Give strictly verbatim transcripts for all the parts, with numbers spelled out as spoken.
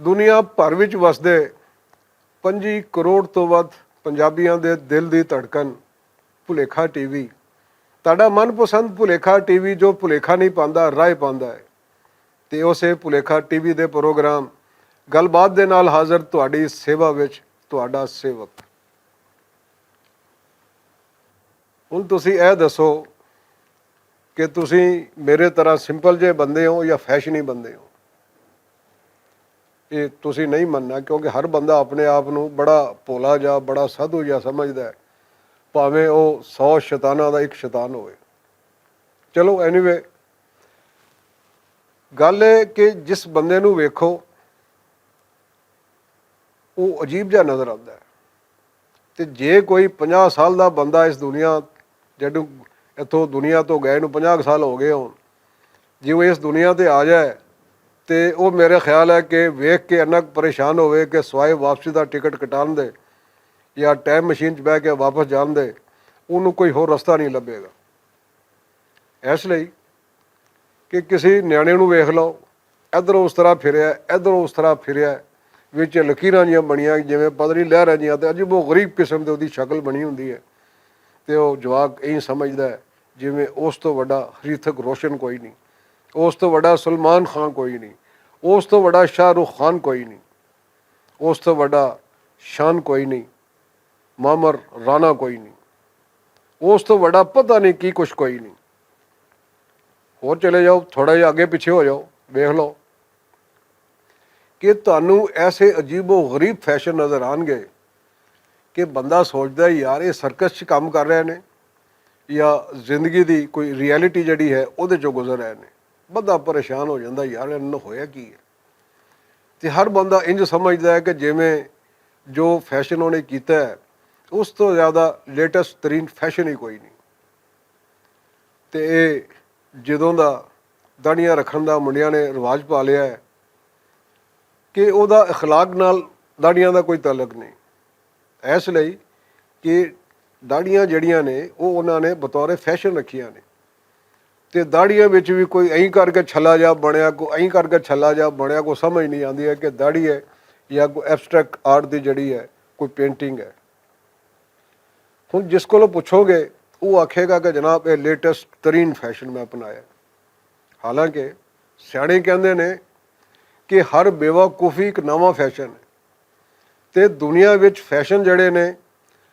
دنیا بھر وچ وسدے پنجی کروڑ توں ودھ پنجابیاں دے دل دی دھڑکن، بھلیکھا ٹی وی۔ تہاڈا من پسند بھلیکھا ٹی وی، جو بھلیکھا نہیں پاندا، راہ پاندا ہے۔ تے اسے بھلیکھا ٹی وی دے پروگرام گل بات دے نال حاضر تہاڈی سیوا وچ تہاڈا سیوک۔ ہن تسی اے دسو کہ تسی میرے طرح سمپل جے بندے ہو یا فیشنی بندے ہو؟ یہ تسی نہیں مننا، کیونکہ ہر بندہ اپنے آپ نو بڑا بھولا جا، بڑا سادھو جا سمجھدا ہے، بھاویں او سو شیطاناں دا ایک شیطان ہوئے۔ چلو، اینی وے، گل ہے کہ جس بندے نو ویکھو، وہ عجیب جہا نظر آتا ہے۔ تے جے کوئی پنجاہ سال دا بندہ اس دنیا، جدوں اتھوں دنیا تو گئے نوں پنجاہ سال ہو گئے ہون، جے وہ اس دنیا تے آ جائے، تے وہ میرے خیال ہے کہ ویکھ کے انک پریشان ہوئے کہ سوائے واپسی دا ٹکٹ کٹان دے یا ٹائم مشین چ بہ کے واپس جان دے، انہوں کوئی ہور رستہ نہیں لبھے گا۔ اس لئی کہ کسی نیانے نوں ویکھ لو، ادھروں اس طرح پھریا، ادھروں اس طرح پھریا، وچ لکیراں جیاں بنیاں، جویں پتلی لہراں جیاں، تے عجیب و غریب قسم دی اوہدی شکل بنی ہوندی ہے۔ تے او جواک ایہہ سمجھدا ہے جویں اس توں وڈا ہریتھک روشن کوئی نہیں، اس توں وڈا سلمان خان کوئی نہیں، اس توں وڈا شاہ رخ خان کوئی نہیں، اس توں وڈا شان کوئی نہیں، مامر رانا کوئی نہیں، اس توں وڈا پتہ نہیں کی کچھ کوئی نہیں۔ ہور چلے جاؤ، تھوڑا جہا اگے پچھے ہو جاؤ، ویکھ لو کہ تہانوں ایسے عجیب و غریب فیشن نظر آن گے کہ بندہ سوچدا ہے، یار، یہ سرکس چ کام کر رہے نے یا زندگی دی کوئی ریئلٹی جڑی ہے، اودے چوں گزر رہے نے۔ بندہ پریشان ہو جاندا، یار، انہاں نوں ہویا کی ہے؟ تے ہر بندہ انج سمجھدا ہے کہ جویں جو فیشن انہیں کیتا ہے، اس تو زیادہ لیٹسٹ ترین فیشن ہی کوئی نہیں۔ تے اے جدوں دا داڑیاں رکھن دا منڈیاں نے رواج پا لیا ہے کہ او دا اخلاق نال داڑیاں دا کوئی تعلق نہیں۔ اس لئی کہ داڑیاں جڑیاں نے، او انہاں نے بطور فیشن رکھیاں نے۔ تے داڑیاں وچ وی کوئی ایں کر کے چھلا جا بنیا، کوئی ایں کر کے چھلا جا بنیا، کوئی سمجھ نہیں آندی ہے کہ داڑی ہے یا کوئی ایبسٹریکٹ آرٹ دی جڑی ہے، کوئی پینٹنگ ہے۔ ہن جس کولوں پچھو گے، او آکھے گا کہ جناب، اے لیٹسٹ ترین فیشن میں اپنایا۔ حالانکہ سیانے کہندے نے کہ ہر بیوقوفی ایک نواں فیشن ہے۔ تے دنیا وچ فیشن جڑے نے،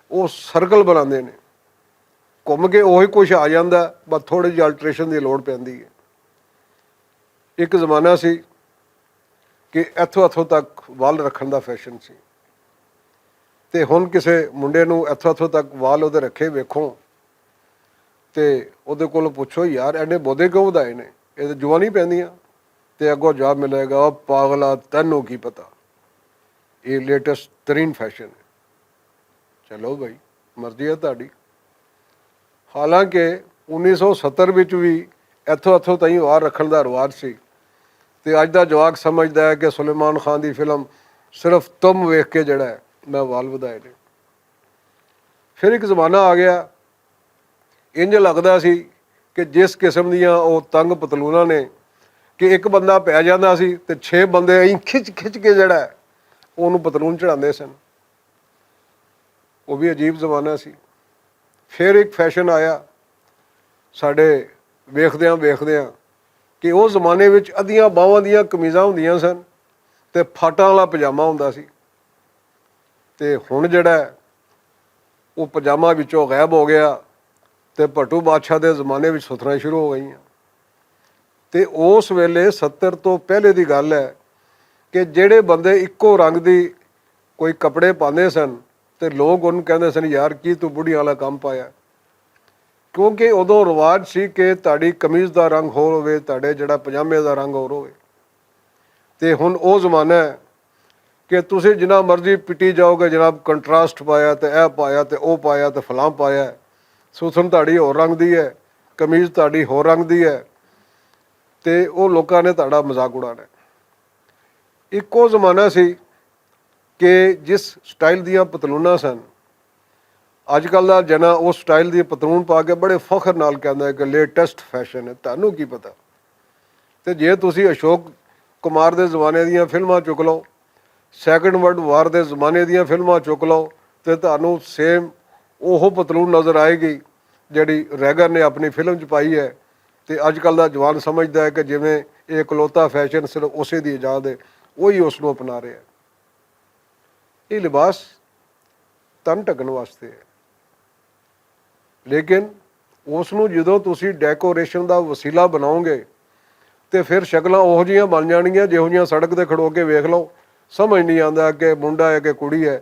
او سرکل بناندے نے، گھم کے اوہی کچھ آ جاندا ہے، بس تھوڑی جی الٹریشن دی لوڑ پیندی ہے۔ ایک زمانہ سی کہ ایتھوں ایتھوں تک وال رکھن دا فیشن سی، تے ہن کسے منڈے نوں ایتھوں ایتھوں تک وال اودے رکھے ویکھو، تے اودے کولوں پچھو، یار، اینے بودے کیوں ودائے نے؟ اے تے جوانی پیندیاں۔ تے اگوں جواب ملے گا، "او پاگلا، تینوں کی پتہ؟ اے لیٹسٹ ترین فیشن ہے۔" چلو بھائی، مرضی ہے تہاڈی۔ حالانکہ انیس سو ستر وچ وی ایتھوں ایتھوں تائیں وار رکھن دا رواج سی، تے اج دا جواک سمجھدا ہے کہ سلیمان خان دی فلم صرف تم ویکھ کے جڑا ہے، میں وال ودھائے نے۔ پھر ایک زمانہ آ گیا، انج لگدا سی کہ جس قسم دیاں او تنگ پتلوناں نے کہ ایک بندہ پے جاندا سی تے چھ بندے ایں کھچ کھچ کے جڑا ہے، اونوں پتلون چڑھاندے سن۔ او بھی عجیب زمانہ سی۔ پھر ایک فیشن آیا ساڈے ویکھدیاں ویکھدیاں کہ او زمانے وچ ادھیاں باواں دیاں قمیضاں ہوندیاں سن تے پھاٹاں والا پجامہ ہوندا سی۔ تے ہن جڑا ہے، او پجامہ وچوں غائب ہو گیا تے بھٹو بادشاہ دے زمانے وچ ستھراں شروع ہو گئیاں۔ تے اس ویلے ستر تو پہلے دی گل ہے کہ جڑے بندے اکو رنگ دی کوئی کپڑے پاندے سن تے لوگ انہوں کہندے سن، "یار، کی تو بڑھیاں والا کم پایا؟" کیونکہ ادوں رواج سی کہ تہاڈی قمیض دا رنگ ہور ہوئے، تہاڈے جڑا پجامے دا رنگ ہور ہوئے۔ تے ہن او زمانہ ہے کہ تسی جنہاں مرضی پٹی جاؤ گے، جناب، کنٹراسٹ پایا تے اے پایا تے او پایا تے فلاں پایا ہے۔ سوسن تہاڈی ہور رنگ دی ہے، قمیض تہاڈی ہور رنگ دی ہے، تے او لوکاں نے تہاڈا مذاق اڑانا ہے۔ اکو زمانہ سی کہ جس سٹائل دیاں پتلوناں سن، اج کل دا جنا اس سٹائل دی پتلون پا کے بڑے فخر نال کہندا ہے کہ لیٹسٹ فیشن ہے۔ تانوں کی پتہ؟ تے جے تسی اشوک کمار دے زمانے دیاں فلماں چک لو، سیکنڈ ورلڈ وار دے زمانے دیاں فلماں چک لو، تے تہانوں سیم اوہو پتلون نظر آئے گی جڑی ریگن نے اپنی فلم چ پائی ہے۔ تے اج کل دا جوان سمجھدا ہے کہ جویں اے اکلوتا فیشن صرف اسے دی ایجاد ہے، وہی اس نوں اپنا رہے ہیں۔ یہ لباس تن ٹکن واسطے ہے، لیکن اس نوں جدوں تسی ڈیکوریشن دا وسیلہ بناؤ گے، تے فیر شکلاں اوہو جیاں بن جانگیاں جیہو جیاں سڑک تے کھڑو کے ویکھ لو۔ سمجھ نہیں آندا کہ منڈا ہے کہ کڑی ہے۔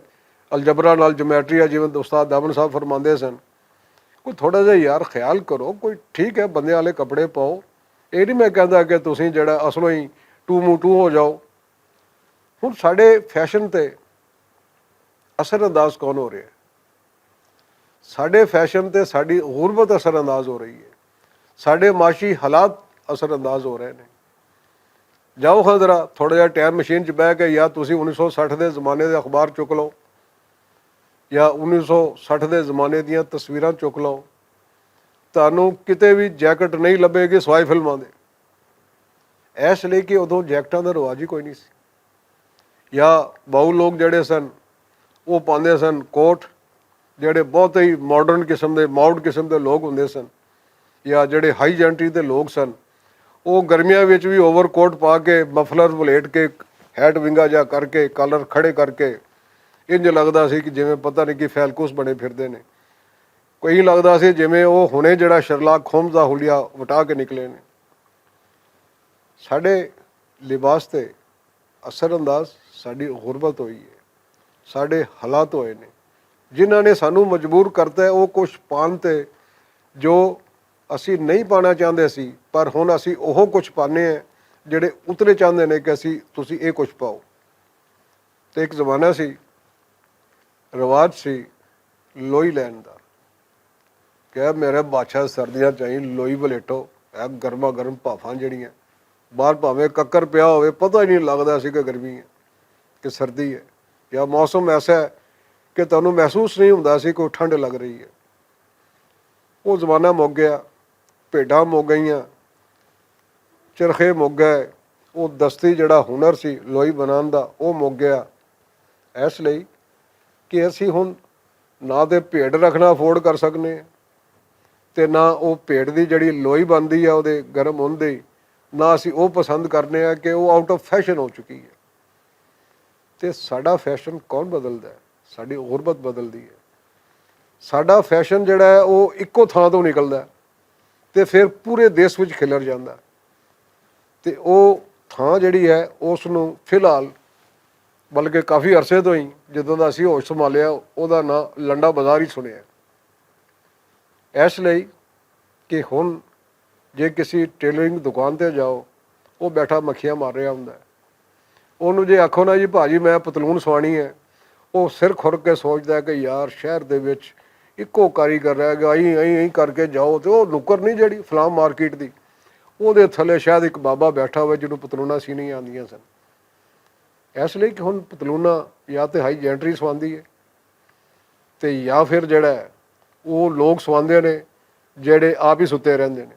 الجبرا نال جمیٹری ہے، جیویں استاد دامن صاحب فرماندے سن، کوئی تھوڑا جہا یار خیال کرو، کوئی ٹھیک ہے بندے والے کپڑے پاؤ۔ یہ نہیں میں کہندا کہ تسی جڑا اصلوں ہی ٹو مو ٹو ہو جاؤ۔ ہن ساڈے فیشن تے اثر انداز کون ہو رہے ہیں؟ ساڈے فیشن تے ساڈی غربت اثر انداز ہو رہی ہے، ساڈے معاشی حالات اثر انداز ہو رہے ہیں۔ جاؤ خاں ذرا تھوڑا جہا ٹائم مشین چ بہہ کے، یا تسی انیس سو سٹھ دے زمانے دے اخبار چک لو، یا انیس سو سٹھ دے زمانے دیاں تصویراں چک لو، تہانوں کتے وی جیکٹ نہیں لبھے گی سوائے فلماں دے۔ ایس لئی کہ ادوں جیکٹاں دا رواج ہی کوئی نہیں سی۔ یا باؤ لوگ جڑے سن، وہ پاندے سن کوٹ، جڑے بہت ہی ماڈرن قسم دے، ماؤڈ قسم دے لوگ ہوندے سن، یا جڑے ہائی جینٹری دے لوگ سن، وہ گرمیاں وچ وی اوور کوٹ پا کے، مفلر ولیٹ کے، ہیٹ ونگا جا کر کے، کالر کھڑے کر کے، انج لگدا سی کہ جویں پتہ نہیں کہ فیلکوس بنے پھردے نے۔ کوئی لگدا سی جویں وہ ہنے جڑا شرلاک ہومز دا حلیہ وٹا کے نکلے نے۔ ساڈے لباس تے اثر انداز ساڈی غربت ہوئی ہے، ساڈے حالات ہوئے نے، جنہاں نے سانوں مجبور کرتا ہے وہ کچھ پان تے جو اسی نہیں پانا چاہندے سی، پر ہن اسی اوہو کچھ پانے ہیں جڑے اتنے چاہندے نے کہ اسی، تسی اے کچھ پاؤ۔ تے ایک زمانہ سی، رواج سی لوئی لین دا، کہ میرے بادشاہ سردیاں چاہی لوئی بلیٹو، اے گرما گرم پافاں جڑیاں، باہر پاویں ککر پیا ہوئے، پتہ ہی نہیں لگدا سی کہ گرمی ہے کہ سردی ہے، یا موسم ایسا ہے کہ تانوں محسوس نہیں ہوندا سی کوئی ٹھنڈ لگ رہی ہے۔ وہ زمانہ مک گیا، بھیڈاں مک گئیاں، چرخے مک گئے، وہ دستی جڑا ہنر سی لوئی بنان دا، وہ مک گیا۔ اس لئی کہ اسی ہن نہ تے بھیڈ رکھنا افورڈ کر سکنے ہیں، تے نہ وہ بھیڈ دی جڑی لوئی بندی ہے، وہ دے گرم ہون دی، نہ اسی وہ پسند کرنے ہیں کہ وہ آؤٹ آف فیشن ہو چکی ہے۔ تے ساڈا فیشن کون بدلدا ہے؟ ساڈی غربت بدلدی ہے۔ ساڈا فیشن جڑا ہے، وہ اکو تھاں تو نکلدا ہے تے پھر پورے دیش وچ کھلر جاندا ہے۔ تے وہ تھاں جڑی ہے، اس نوں فی الحال، بلکہ کافی عرصے تو ہی، جدوں دا اسی ہوش سنبھالیا، او دا ناں لنڈا بازار ہی سنیا ہے۔ اس لئی کہ ہن جے کسی ٹیلرنگ دکان تے جاؤ، وہ بیٹھا مکھیاں مار رہا ہوندا ہے۔ اونوں جے آکھو نا، "جی بھاجی، میں پتلون سوانی ہے"، وہ سر کھر کے سوچدا ہے کہ یار، شہر دے وچ اکو کاریگر رہ گیا، ایں ایں ایں کر کے جاؤ تے وہ نکر نہیں جڑی فلاں مارکیٹ دی، وہ دے تھلے شاید ایک بابا بیٹھا ہوئے جنوں پتلوناں سی نہیں آندیاں سن۔ اس لئی کہ ہن پتلوناں یا تے ہائی جینٹری سواندی ہے، تے یا پھر جڑا ہے، وہ لوگ سواندے نے جڑے آپ ہی ستے رہندے نے۔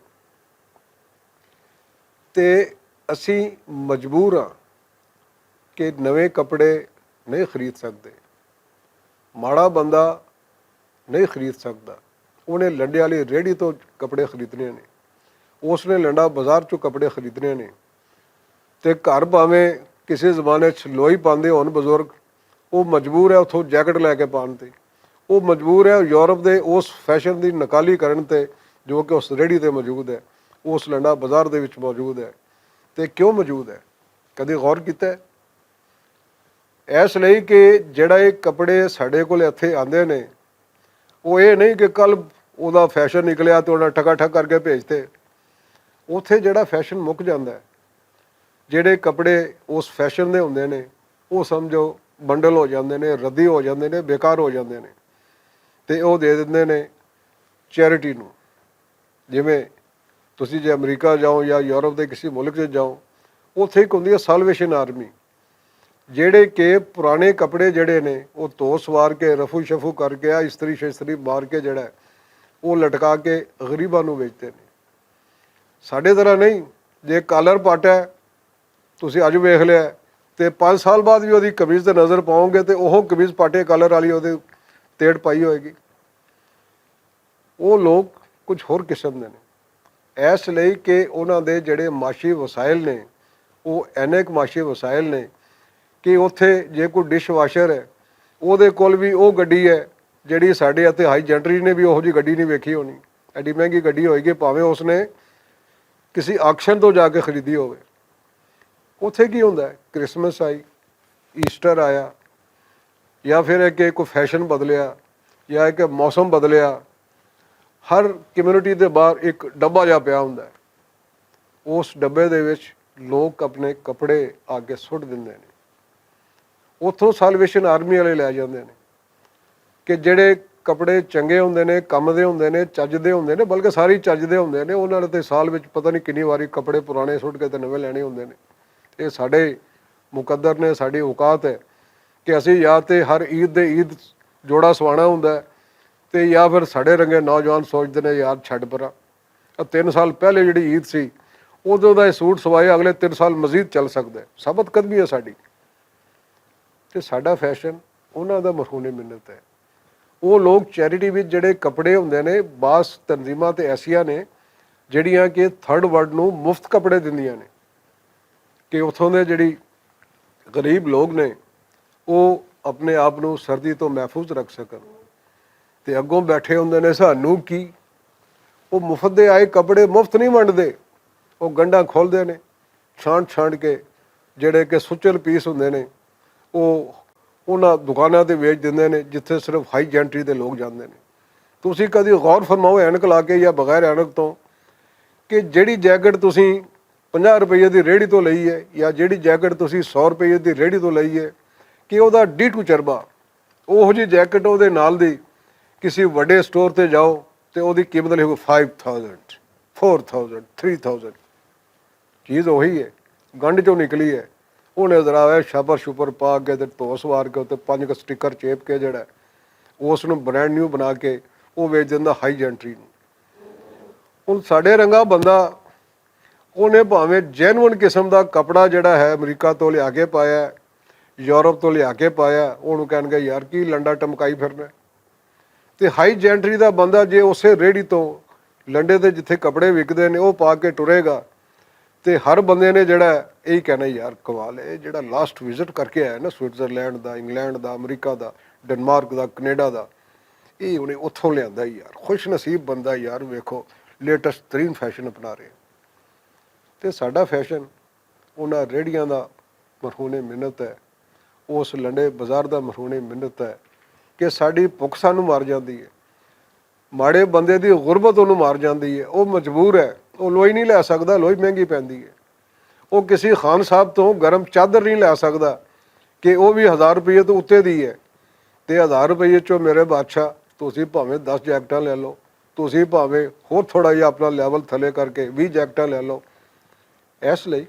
تے اسی مجبور ہاں کہ نویں کپڑے نہیں خرید سکدے۔ ماڑا بندہ نہیں خرید سکدا۔ انہیں لنڈے والی ریڑھی تو کپڑے خریدنے نے، اس نے لنڈا بازار چوں کپڑے خریدنے نے۔ تے گھر بھاویں کسے زمانے چ لوئی پاندے ہون بزرگ، وہ مجبور ہے اتھوں جیکٹ لے کے پان تے۔ وہ مجبور ہے یورپ دے اس فیشن دی نقالی کرن تے، جو کہ اس ریڑھی تے موجود ہے، اس لنڈا بازار دے وچ موجود ہے۔ تے کیوں موجود ہے؟ کدی غور کیتا ہے؟ اس لئی کہ جڑا یہ کپڑے ساڈے کول اتھے آندے نے، وہ یہ نہیں کہ کل وہ دا فیشن نکلیا تے انہاں ٹکا ٹھک کر کے بھیجتے۔ اتھے جڑا فیشن مک جاندا ہے، جڑے کپڑے اس فیشن دے ہوندے نے، وہ سمجھو بنڈل ہو جاندے نے، ردی ہو جاندے نے، بیکار ہو جاندے نے، تے وہ دے دیندے نے چیریٹی نوں۔ جویں تسی جے امریکہ جاؤ یا یورپ دے کسی ملک چ جاؤ، اتھے ایک ہوندی ہے سالویشن آرمی، جڑے کہ پرانے کپڑے جڑے نے، وہ دھو سوار کے، رفو شفو کر کے، آ استری شستری مار کے جڑا ہے، وہ لٹکا کے غریباں نوں ویچتے نے۔ ساڈے طرح نہیں، جے کالر پٹ ہے، تسی اج ویکھ لیا ہے، تے پنج سال بعد وی اوہدی قمیض تے نظر پاؤں گے تے اوہو قمیض پاٹے کالر آلی اوہدی تیڑ پائی ہوئے گی۔ او لوگ کچھ ہور قسم دے نے۔ ایس لئی کہ انہاں دے جیہڑے معاشی وسائل نے، او اینک معاشی وسائل نے کہ اتھے جے کوئی ڈش واشر ہے، اوہدے کول وی او گڈی ہے جیہڑی ساڈے اتھے ہائی جنٹری نے وی اوہو جی گڈی نئیں ویکھی ہونی۔ ایڈی مہنگی گڈی ہوئے گی، پاویں اس نے کسی آکشن توں جا کے خریدی ہووے۔ اتھے کی ہوندا ہے؟ کرسمس آئی، ایسٹر آیا، یا فیر اک کوئی فیشن بدلیا، یا اک موسم بدلیا، ہر کمیونٹی دے باہر اک ڈبا جا پیا ہوندا ہے۔ اس ڈبے دے وچ لوگ اپنے کپڑے آ کے سٹ دیندے نے۔ اتھوں سالویشن آرمی والے لے جاندے نے کہ جیہڑے کپڑے چنگے ہوندے نے، کم دے ہوندے نے، چج دے ہوندے نے، بلکہ ساری چج دے ہوندے نے، انہاں نے تے سال وچ پتہ نئیں کنی واری کپڑے پرانے سٹ کے تے نویں لینے ہوندے نے۔ اے ساڈے مقدر نے، ساڈی اوقات ہے کہ اسی یا تے ہر عید دے عید جوڑا سوانا ہوندا ہے، تے یا فیر ساڈے رنگے نوجوان سوچدے نے، یار چھڈ پراں، تین سال پہلے جیہڑی عید سی، ادوں دا اے سوٹ سوایا، اگلے تین سال مزید چل سکدا ہے۔ ثابت قدمی ہے ساڈی۔ تے ساڈا فیشن انہاں دا مرہون منت ہے۔ او لوگ چیریٹی وچ جیہڑے کپڑے ہوندے نے، بعض تنظیماں تے ایسیاں نے جیہڑیاں کہ تھرڈ ورلڈ نوں مفت کپڑے دیندیاں نے کہ اتھوں دے جیہڑی غریب لوگ نے، او اپنے آپ نوں سردی توں محفوظ رکھ سکن۔ تے اگوں بیٹھے ہوندے نے، سانوں کی؟ او مفت دے آئے کپڑے مفت نئیں ونڈدے۔ او گنڈاں کھولدے نے، چھانڈ چھانڈ کے جیہڑے کہ سچل پیس ہوندے نے، او انہاں دکاناں تے ویچ دیندے نے جتھے صرف ہائی جینٹری دے لوگ جاندے نے۔ تسی کدی غور فرماؤ، اینک لا کے یا بغیر اینک توں، کہ جیہڑی جیکٹ تسی پنجاہ روپے دی ریڑھی توں لئی ہے یا جیہڑی جیکٹ تسی سو روپے دی ریڑھی توں لئی ہے، کہ اوہدا ڈی ٹو چربا، اوہو جی جیکٹ اوہدے نال دی کسی وڈے سٹور تے جاؤ تے اوہدی قیمت لکھو five thousand, four thousand, three thousand. چیز اوہی ہے، گنڈ چوں نکلی ہے۔ انہیں ذرا شاپر شوپر پا کے تے دھو سوار کے تے پنج ک سٹیکر چیپ کے جیہڑا ہے، اس نوں برانڈ نیو بنا کے او ویچ دیندا ہائی جینٹری نوں۔ ہن ساڈے رنگا بندہ، انہیں بھاویں جینوئن قسم دا کپڑا جیہڑا ہے امریکہ توں لیا کے پایا ہے، یورپ توں لیا کے پایا ہے، انہوں کہن گے، یار، کی لنڈا ٹمکائی پھرنا ہے؟ تے ہائی جینٹری دا بندہ جے اسے ریڑھی توں لنڈے تے جتھے کپڑے وکدے نے، او پا کے ٹرے گا، تے ہر بندے نے جیہڑا ہے، ایہی کہنا، یار، کمال ہے، جیہڑا لاسٹ وزٹ کر کے آیا نا سوئٹزرلینڈ دا، انگلینڈ دا، امریکہ دا، ڈنمارک دا، کینیڈا دا، ایہہ انہیں اتھوں لیاندا ہے یار۔ خوش نصیب بندہ یار، ویکھو، لیٹسٹ ترین فیشن اپنا رہے۔ تے ساڈا فیشن انہاں ریڑھیاں دا مرہون منت ہے، اس لنڈے بازار دا مرہون منت ہے کہ ساڈی بھک سانوں مار جاندی ہے، ماڑے بندے دی غربت انہوں مار جاندی ہے، او مجبور ہے، او لوئی نہیں لے سکدا، لوئی مہنگی پیندی ہے۔ او کسی خان صاحب توں گرم چادر نہیں لے سکدا کہ او وی ہزار روپے توں اتے دی ہے۔ تے ہزار روپے چوں میرے بادشاہ، تسی بھاویں دس جیکٹاں لے لو، تسی بھاویں ہور تھوڑا جہا اپنا لیول تھلے کر کے ویہہ جیکٹاں لے لو۔ اس لئی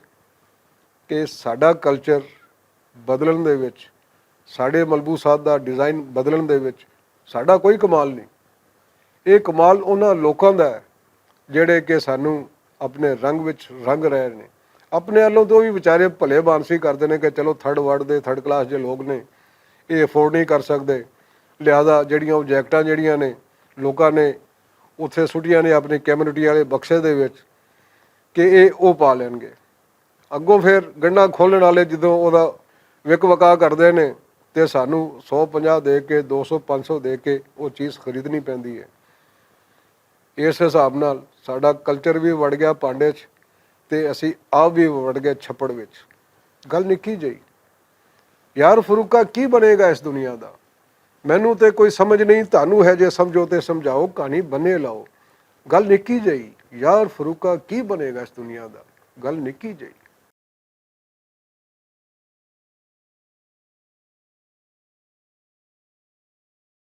کہ ساڈا کلچر بدلن دے وچ، ساڈے ملبوسات دا ڈیزائن بدلن دے وچ ساڈا کوئی کمال نہیں۔ ایہہ کمال انہاں لوکاں دا ہے جیہڑے کہ سانوں اپنے رنگ وچ رنگ رہے نے۔ اپنے والوں تے او وی وچارے بھلے بانسی کردے نے کہ چلو، تھرڈ ورلڈ دے، تھرڈ کلاس دے لوگ نے، ایہہ افورڈ نہیں کر سکدے، لہذا جیہڑیاں او جیکٹاں جیہڑیاں نے، لوکاں نے اتھے سٹیاں نے اپنی کمیونٹی والے بکسے دے وچ کہ ایہہ او پا لین گے۔ اگوں فیر گنڈا کھولن والے جدوں اوہدا وک وکا کردے نے، تے سانوں سو پنجاہ دے کے، دو سو پنج سو دے کے او چیز خریدنی پیندی ہے۔ اس حساب نال ساڈا کلچر وی وڑ گیا پانڈے چ، تے اسی آپ وی وڑ گئے چھپڑ وچ۔ گل نکی جئی۔ یار فروقہ، کی بنے گا اس دنیا دا؟ مینوں تے کوئی سمجھ نہیں، تانوں ہے جے سمجھو تے سمجھاؤ، کہانی بنے لاؤ۔ گل نکی جئی۔ یار فروقہ، کی بنے گا اس دنیا دا؟ گل نکی جئی۔